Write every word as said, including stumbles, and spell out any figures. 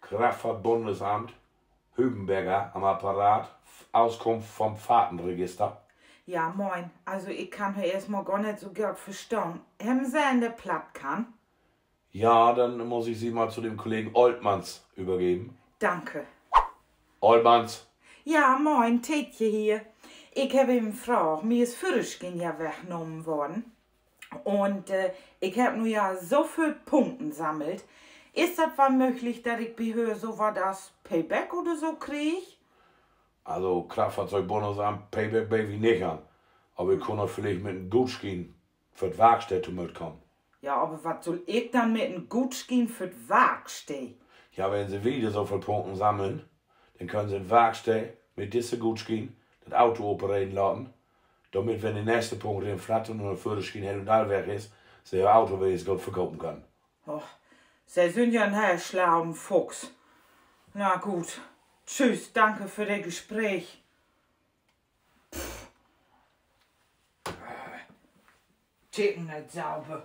Kraftfahrtbundesamt, Hübenberger am Apparat, Auskunft vom Fahrtenregister. Ja, moin. Also, ik kann hör eerstmal gor neet so goot verstahn. Hebben Se een, de Platt kann? Ja, dann muss ich Sie mal zu dem Kollegen Oltmanns übergeben. Danke. Oltmanns. Ja, moin, Tetje hier. Ik hebb even Fraag. Mi is Föhrerschien ja wegnahmen worrn. Un, äh, ik hebb nu ja so vööl Punkten sammelt. Is dat woll mööglich, dat ik bi hör so wat as Payback oder so krieg? Also, Kraftfahrt-, Bundesamt, Payback beden wi nich an. Aver ik kunn dat villicht mit en Gootschien för de Warksteed to mööt kamen. Ja, aver wat sull ik denn mit en Gootschien för de Warksteed? Ja, wenn Se wieder so vööl Punkten sammeln, denn köönt Se in de Warksteed mit disse Gootschien dat Auto opereren laten, dormit, wenn de nächste Punkt rinflattert un de Föhrerschien heel un all weg is, Se Ehr Auto wenigstens goot verkopen köönt. Och, Se sünd ja en heel slauen Fuchs. Na goot. Tschüss, danke för dat Gespreek. Ticken neet sauber.